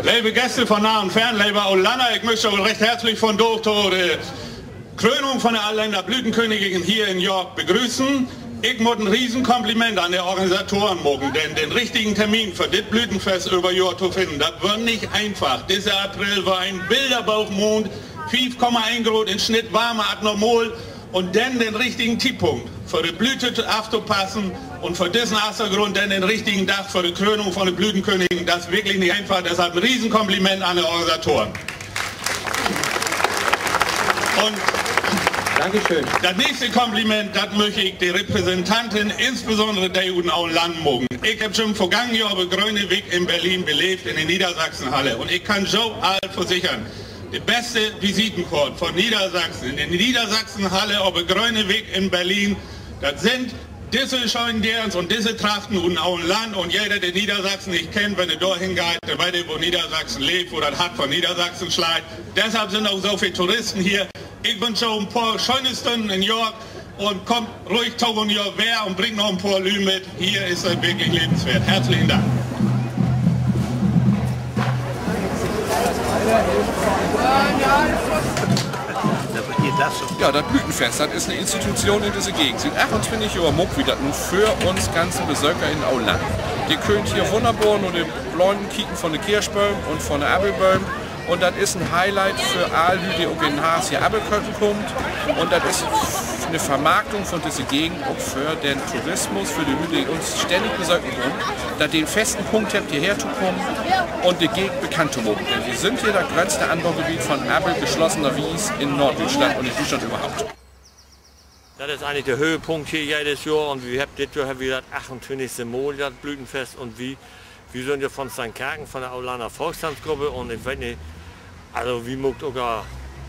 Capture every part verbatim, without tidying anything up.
Leve Gäste von nah un fern, leve Ollanners, ik müch jo recht herzlich vundaag to de Krönung von de Allender Blütenkönigin hier in York begrüßen. Ik mutt en Riesenkompliment an de Organisatoren maken, denn den richtigen Termin för dit Blütenfest över Johr to finnen, dat weer nich eenfach. Disse April weer en Bilderbookmaand, fief Komma een Graad in Snitt warmer as normal. Un denn den richtigen Tietpunkt för de Blüte aftopassen un vör dissen Achtergrund denn den richtigen Dag för de Krönung von de Blütenkönigin, dat is wirklich nich eenfach. Deshalb en Riesenkompliment an de Organisatoren. Un dat nächste Kompliment, dat müch ik de Repräsentanten, insbesondere de ut 'n Ollnland, maken. Ik hebb jüm vergangen Johr op de Gröne Week in Berlin beleevt in de Niedersachsenhalle. Un ik kann jo all versichern, de beste Visitenkoort von Niedersachsen in de Niedersachsenhalle op de Gröne Week in Berlin, dat sünd disse schönen Deerns un disse Trachten ut 'n Ollnland. Un jeder, de Niedersachsen nich kennt, wenn he dor hengeiht, de weet, wo Niedersachsen leevt, wo dat Hart von Niedersachsen sleit. Deshalb sünd ok so veel Touristen hier. Ik wünsch jo en poor schöne Stünnen in York un kaamt ruhig to un jo weer un bringt noch en poor Lüüd mit. Hier is dat wirklich lebenswert. Herzlichen Dank. Ja, dat Blütenfest, dat is en Institution in disse Gegend. Siet achtuntwintig Johr maakt wi dat nu för uns ganzen Besöker in Ollnland. De köönt hier wunnerbor na de Blömen kieken von de Kirschbööm un von de Appelbööm. Un dat is en Highlight för all Lüüd, de ok in Harvst hier Appel köpen kaamt. Un dat is 'ne Vermarktung von disse Gegend ok för den Tourismus, för de Lüüd, de uns stännig besöken kaamt, dat de en festen Punkt hebbt, hierher to kamen un de Gegend bekannt to maken. Denn wi sünd hier dat gröttste Anbaugebiet von Appel geschlossenerwies in Norddüütschland un in Düütschland överhaupt. Dat is egentlich de Höhepunkt hier jedes Johr un wi hebbt, dit Johr hebbt wi dat achtuntwintigste Mal dat Blütenfest un wi, wi sünd ja von Steinkarken, von de Ollnland Volksdanzgruppe un ik weet nich, also wi maakt ok,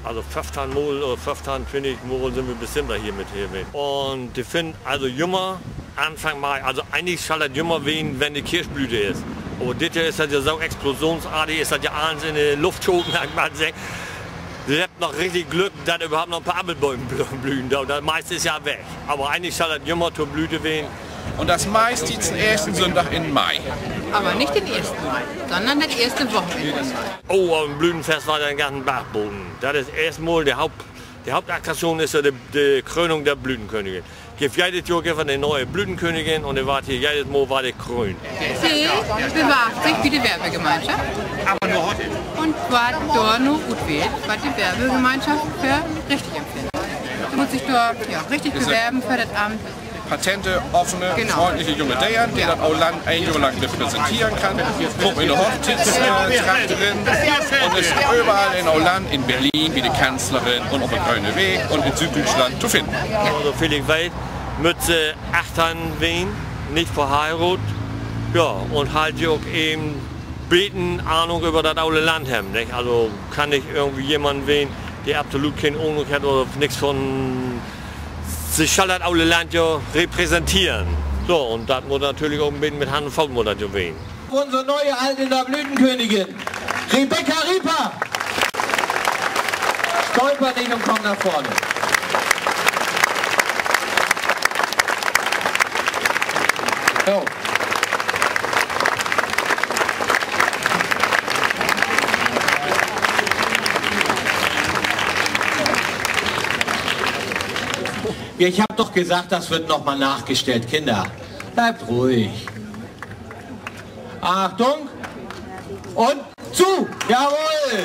also föffteihn Mal oder föffteihn, twintig Mal sünd wi bestimmt dor hier mit, hier mit. Un de finnt also jümmer Anfang Mai, also egentlich schall dat jümmer ween, wenn de Kirschblüte is. Aver dit Johr is dat ja so explosionsoornig, is dat ja allens in de Luft schoten, kann man seggen. Se hebbt noch richtig Glück, dat överhaupt noch en poor Appelbööm blö-, blöhen doot. Dat meiste is ja weg. Aver egentlich schall dat jümmer to Blüte ween. Un dat meist den eersten Sünndag in Mai. Aber nicht den ersten Mai, sondern das erste Wochenende im Mai. Oh, en Blütenfest, wat en ganzen Barg boten. Dat is eerstmal de Haupt-, de Hauptattraktion is ja de, de Krönung der Blütenkönigin. Gifft jedet Johr gifft dat 'ne ne'e Blütenkönigin un de warrt hier jedet Mal, warrt de krönt. Se bewarvt sik bi de Werbegemeinschaft un warrt dor nu utwählt, wat de Werbegemeinschaft för richtig empfinnt. Se mutt sik dor, ja, richtig bewerven för dat Amt. Patente, offene, fründliche junge Deern, de dat Ollnland een Johr lang repräsenteren kann. Kaamt in de Hochtiets-, äh, Tracht rin un is överall in Ollnland, in Berlin, bi de Kanzlerin un op de Gröne Week un in Süddüütschland to finnen. So veel ik weet, mütt se achteihn ween, nich verheiraadt. Ja, un halt ja ok even beten Ahnung över dat ole Land hebben, nich? Also kann nich irgendwie jemand ween, de absolut keen Ahnung hett oder nix von, se schall dat ole Land ja repräsenteren. So, un dat mutt natürlich ok en beten mit Hand un Foot mutt dat ja ween. Unsere neue Allender Blütenkönigin, Rebecca Rieper. Stolper nicht und komm nach vorne. So. Ja, ich hab doch gesagt, das wird noch mal nachgestellt. Kinder, bleibt ruhig. Achtung! Und zu! Jawohl!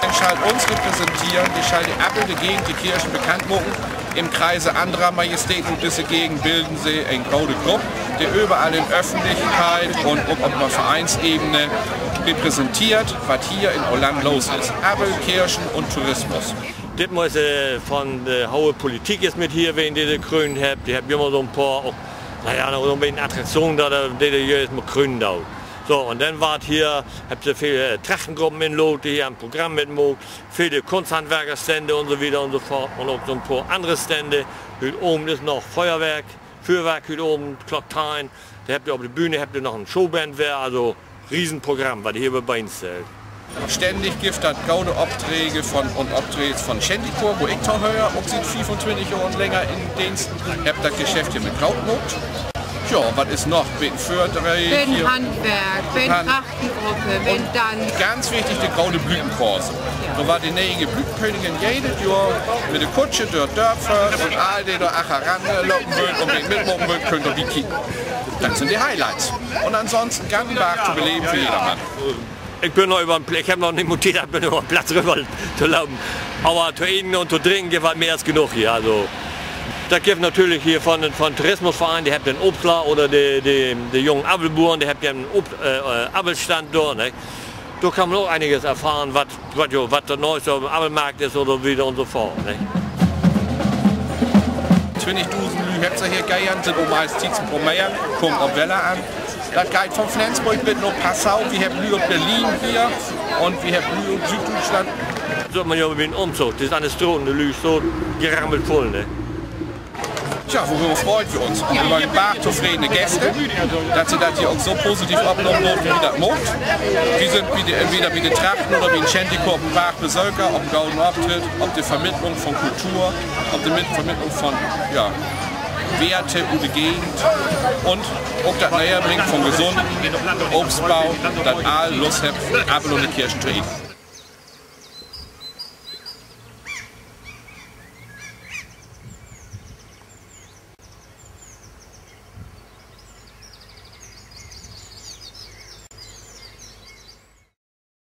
De schall uns repräsenteren, de schall de Appel, de Gegend, de Kirschen bekannt maken. Im Kreise anderer Majestäten ut disse Gegend bilden se en gode Grupp, de överall in Öffentlichkeit un ok op de Vereinsebene repräsenteert, wat hier in Ollnland los is. Appel, Kirschen un Tourismus. Ditmal is, äh, von de hoge Politik is mit hier ween, de de krönen hebbt. De hebbt jümmer so 'n poor, ok, na ja, noch so 'n beten Attraktion, dat de, de de jedes Mal krönen doot. So, un denn warrt hier, hebbt se vele, äh, Trachtengruppen inlaadt, de hier an 't Programm mitmaakt, vele Kunsthandwerkerstände un so wieder un so foort un ok so 'n poor annere Stände. Hüüt Avend is noch Füerwerk, Füerwerk hüüt Avend, Klock teihn. Dor hebbt de op de Bühne, hebbt de noch en Showband weer, also Riesenprogramm, wat de hier op de Been stellt. Ständig gifft dat gode Opträge von, un Opträge von Shantychor, wo ik tohöör, ok siet fiefuntwintig Johr un länger in Deenst. Hebb dat Geschäft hier mit groot maakt. Jo, wat is noch? Beten Vördrääg, beten Handwark, beten Trachtengruppe, beten Danz. Ganz wichtig, de grote Blütenkorso. Dor warrt de nee'e Blütenkönigin jedet Johr mit de Kutsche dör 't Dörp föhrt un all, de dor achteran lopen wüllt un mit, mitmaken wüllt, köönt dor bi kieken. Dat sünd de Highlights. Un ansonsten ganz Barg to beleven för jedermann. Ik bün noch över, ik heff noch nich Moot, dat bün över 'n Platz röver to lopen. Aver to eten un to drinken gifft wat mehr as genoog hier. Also, dat gifft natürlich hier von, von Tourismusverein, de hebbt den Obstler oder de, de, de jungen Appelburen, de hebbt ja 'n Ob-, äh, äh, Appelstand dor, ne? Dor kann man ok eniges erfahren, wat, wat, jo, wat dat Neeste op 'n Appelmarkt is oder wieder un so fort, ne? Twintigdusend Lüüd hebbt se hier geern, sünd ok meist tiets en poor mehr, kummt op Weller an. Dat geiht von Flensburg bit na Passau. Wi hebbt Lüüd op de Lien hier un wi hebbt Lüüd ut Süddüütschland. Süht man ja bi 'n Umzug, dat is an de Straten, de Lüüd so gerammelt vull, ne? Tja, woröver freut wi uns? Över en Barg tofreden Gäste, dat se dat hier ok so positiv opnahmen wüllt, as wi dat maakt. Wi sünd bi de, entweder bi de Trachten oder bi 'n Shantychor op 'n Barg Besöker, op 'n goden Optritt, op de Vermittlung von Kultur, op de Mit-, Vermittlung von, ja, Weerte ut de Gegend un ok dat Neerbringen von gesunden Obstbau, dat all Lust hebbt, Appel un Kirschen to eten.